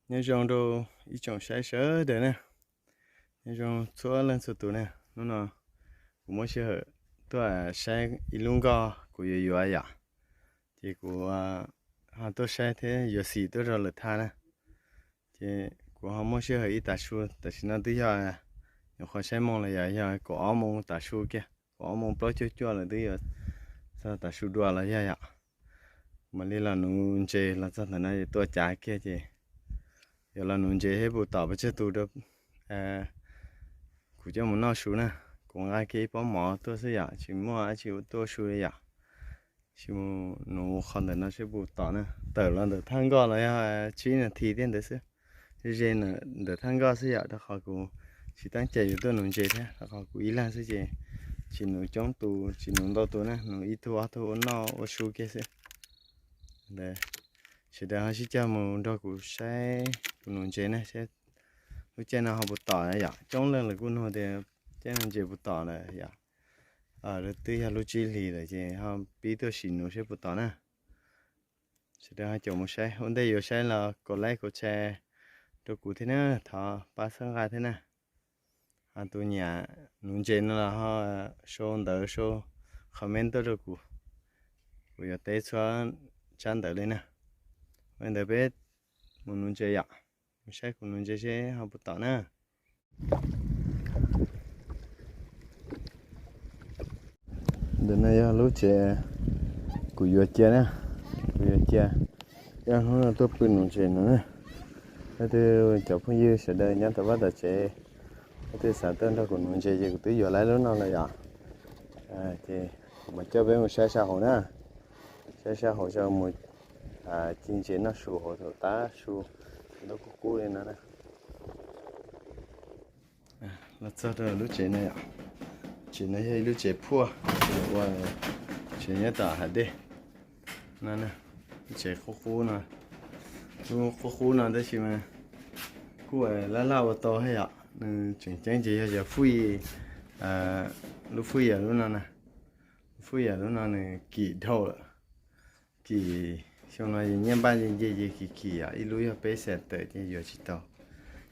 Nyob zoo rau ib tsoom saib sawv daws na, nyob zoo txhua leej txhua tus na. Hnub no kuv muab sij hawm tuaj saib ib lub nkoj kuv yuav yuav yom. Ces kuv ho tuaj saib thiab yuav xim tuaj rau lawm thaj na. Ces kuv ho muab sij hawm ib tav su, tam sim no twb yog nyuam qhuav saib moo los yog, yog kaum ob moo tav su kiag, kaum ob moo plaub cuaj cuaj lawm twb yuav txog tav su dua los yog yom. Mam li los nuv ntses los txog ntawm no tuaj cav kiag ces yuav los nuv ntses seb puas tom pes tsawg tus rau kuv coj mus noj su na. Kuv nqa kiag ib pob mov tuaj xwb yom, tsis muaj dab tsi tuaj su li yom. Sim mus nuv qhov ntawm no seb puas tom na. Tawm los ntawm thaj nkoj los yog tsib nas this thiab ntawd xwb. Ze ze ntawm thaj nkoj xwb yom, rau qhov kuv tsis teeb cai yuav tuaj nuv ntses thiab, rau qhov kuv ib leeg xwb ces tsis nuv coob tus, tsis nuv ntau tus na, nuv ib tug ob tug ua noj ua su kiag xwb. Ntawd, sawv daws ho sib cog mus nrog kuv saib kuv nuv ntses na, saib lub caij no ho puas tom yom. Coob leej lawv kuj nug tias caij no ntses puas tom lawm yom. Twb yog lub tsib hlis lawm ces ho pib tuaj sim nuv saib puas tom na. Sawv daws ho caum mus saib, ua ntej yuav saib los kaum like kaum share rau kuv thiab na, thov pab txhawb nqa thiab na. Ho tus nyiam nuv ntses no los ho sau ntawv sau comment tuaj rau kuv, kuv yuav teb txhua tsab ntawv li na. Ua li ntawd peb mus nuv ntses yom, mus saib kuv nuv ntses seb ho puas tom na. Ntawm no yog lub tsev kuv yuav cia na, kuv yuav cia, yog hnub no tuaj pw nuv ntses no na. Leej twg cov phooj ywg sawv daws nyob tom vaj tom tsev, leej twg xav tuaj nrog kuv nuv ntses ces kuv twb yuav lawm lub no lawm yom. Ces kuv mam coj peb mus saib sab hauv na, saib sab hauv, mus ci ntses noj su hauv thaum tab su ntuj kub kub li no na. Los txog rau lub tsev no yom, tsev no yog ib lub tsev phuaj, ua tsev nyob tom hav dej no, lub tsev qub qub no, lub qub qub no tab sis mas kuj laj laj ua tau thiab yom. Nws tseem ceeb ces yog cov fwj, lub fwj yam lub no na, lub fwj yam lub no nws kim dhau lawm. Kim, xyoo no nyiaj npaj nce nce ces kim kim yom, ib lub yog peb xees tawm ces yuav tsis tau,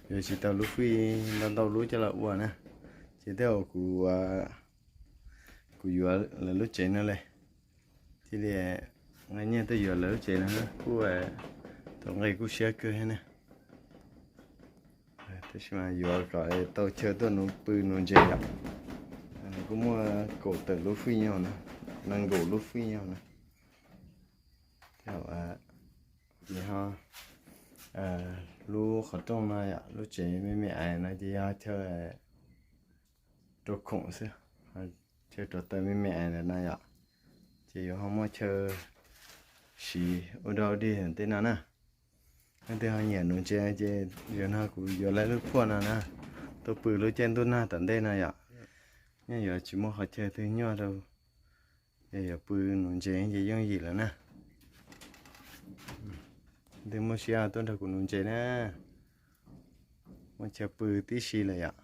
yuav tsis tau lub fwj ntau ntau lub coj los ua na. Ces tej zaum kuv, kuv yuav lawv lub tsev no li, thiaj li nqa nyiaj tuaj yuav lawv lub tsev no, kuj tau nqe kuj siab kawg thiab na. Tab sis mas yuav kom tau chaw tuaj nuv pw nuv ntses yom. Nws kuj muaj kaum tawm lub fwj nyog na, nees nkaum lub fwj nyog na. Ces ho lub qhov rooj no yom, lub tsev me me ais no ces yog chaw rau khoom xwb, chaw rau taws me me ais ntawm no yom. Ces yuav ho muaj chaw siv ua dog ua dig tej no na. Leej twg ho nyiam nuv ntses ces zaum no kuv yuav lawv lub phuaj no na, tuaj pw lub caij ntuj nag tom ntej no yom. Nyob yuav tsis muaj qhov chaw twg nyuaj rau, yog yuav pw nuv ntses ces yooj yim lawm na. Leej twg muaj siab tuaj nrog kuv nuv ntses na, muaj chaw pw tib si lawm yom.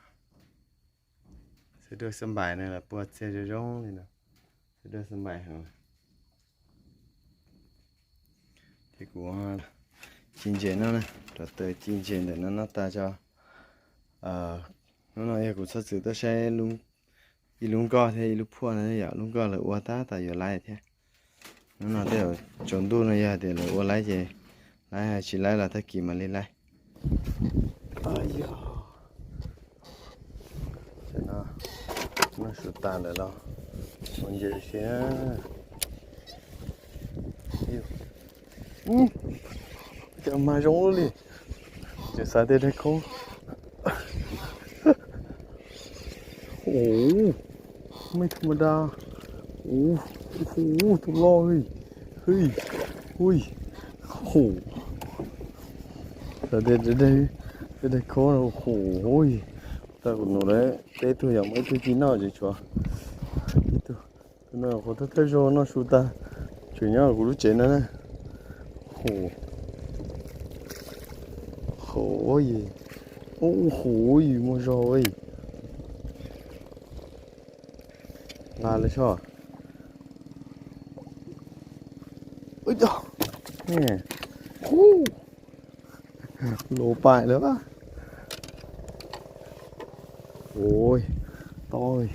Xub duaj xab npais no los puag txiag zoo zoo li no, xub duaj xab npais heev. Ces kuv ci ntses no na, rau taws ci ntses ntawm no noj tas tso. Hnub no yog kuv txhob txwm tuaj saib ib lub nkoj thiab ib lub phuaj no yom, lub nkoj lawv ua tab tom yuav laib thiab. Hnub no tej zaum tsaus ntuj no yog tias lawv ua laib ces laib, tsis laib los tag kis mam li laib. Noj su tas lawm los ua ntses si. Cas mas zoo li, tseem xav tias daig khoob. Ub, mej tham ma da. Ub, tus loj li. Hwj, hwj, hum. Xav tias daig khoob hum. Tag kuv nus lawm peb tug yog muaj ib tug ci noj tseem tshuav ib tug. Tus no qhov thawj thawj zaug noj su tag tseem nyob kuv lub tsev no na. Hum, hum, hum, muaj zog. Nqa lawm soj. Ub, Lov pais lawm. Ui, toj.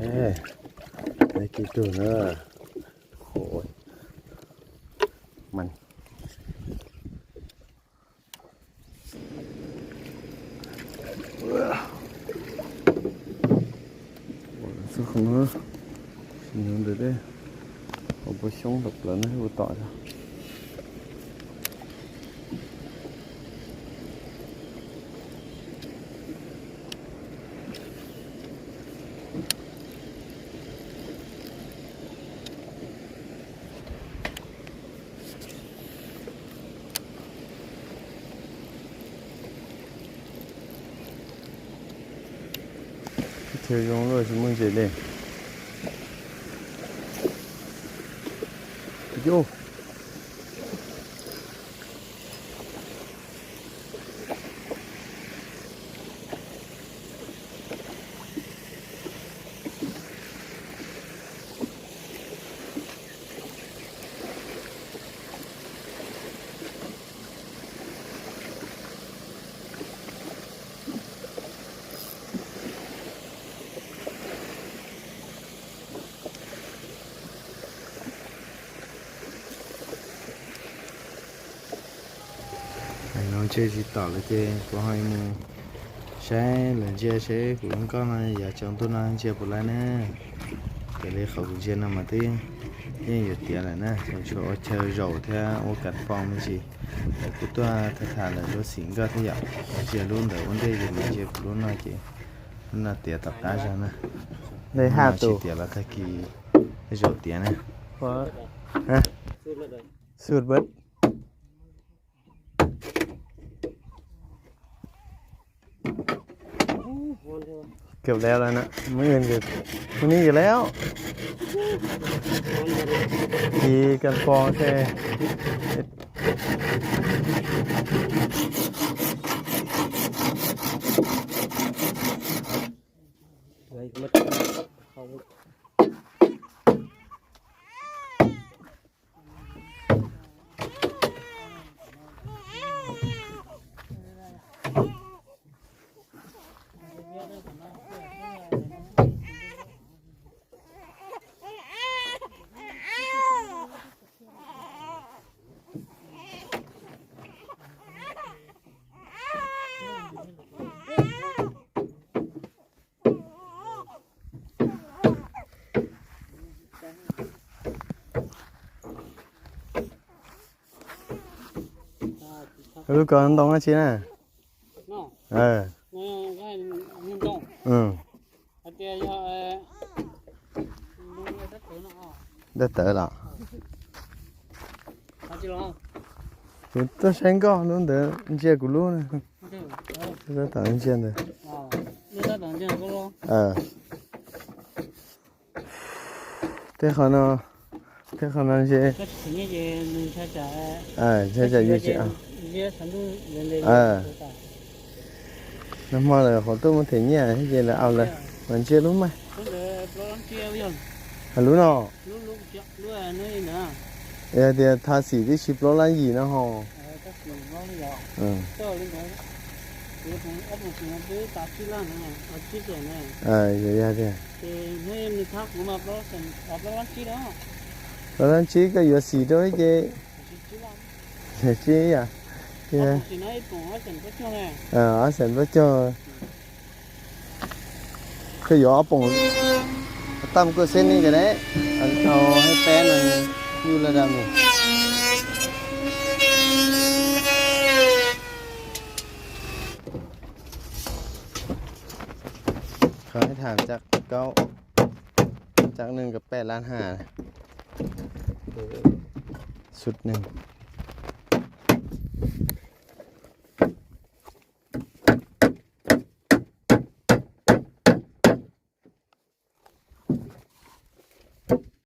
Ej, tib tug na. Qhov mas xwb qhov no, ntawd, qhov puas xyoob tawm plaws no ua tom. Chaw zoo luaj tsis muaj ntses li. Yus. No ntshe tsis tom lawm ces kuv ho mus saib lawv ntsia seb kuv lub nkoj no yav tsaus ntuj no ntsia puas laib na. Raws li qhov kuv ntsia no mas twb yeej yuav tiav lawm na, tsuas ua chaw zaum thiab ua kas fo me ntsis. Lawv kuj tuaj tham tham lawv lub xim nkoj thiab yom. Ntsia lub ntawd ua ntej ces mus ntsia kuv lub no ces lub no tiav tom qab zog na. Lub no tsis tiav los tag kis zaum tiav na. Xub bad. Kem lawm na, mus ib, hnub no kem lawm. Tiv kas fo thiab. Lub ko ntoo dab tsi na? Dab tawv los? Kuv tuaj saib nkoj lub ntawd ntsia kuv lub. Tab tom ntsia ntawd. Tej qhov no, tej qhov no ntsia. Ntshai tsam yus tsis. Nag hmo lawm qhov tuaj mus them nyiaj ces lawv au lawm mas ntsia lub mas. Lub no, yog tias tha xim twb tsis plaub lab yim no ho. Yog tias, plaub lab tsib koj yuav xim rau ces tsib yam. Ob xees plaub caug. Koj yuav ob poom tam kuj xeb nej ka ne, tau hais peb no, yus lawm da mus. Qhov tham cak kaub, cak neeg ka peb lab ha, sub neeg.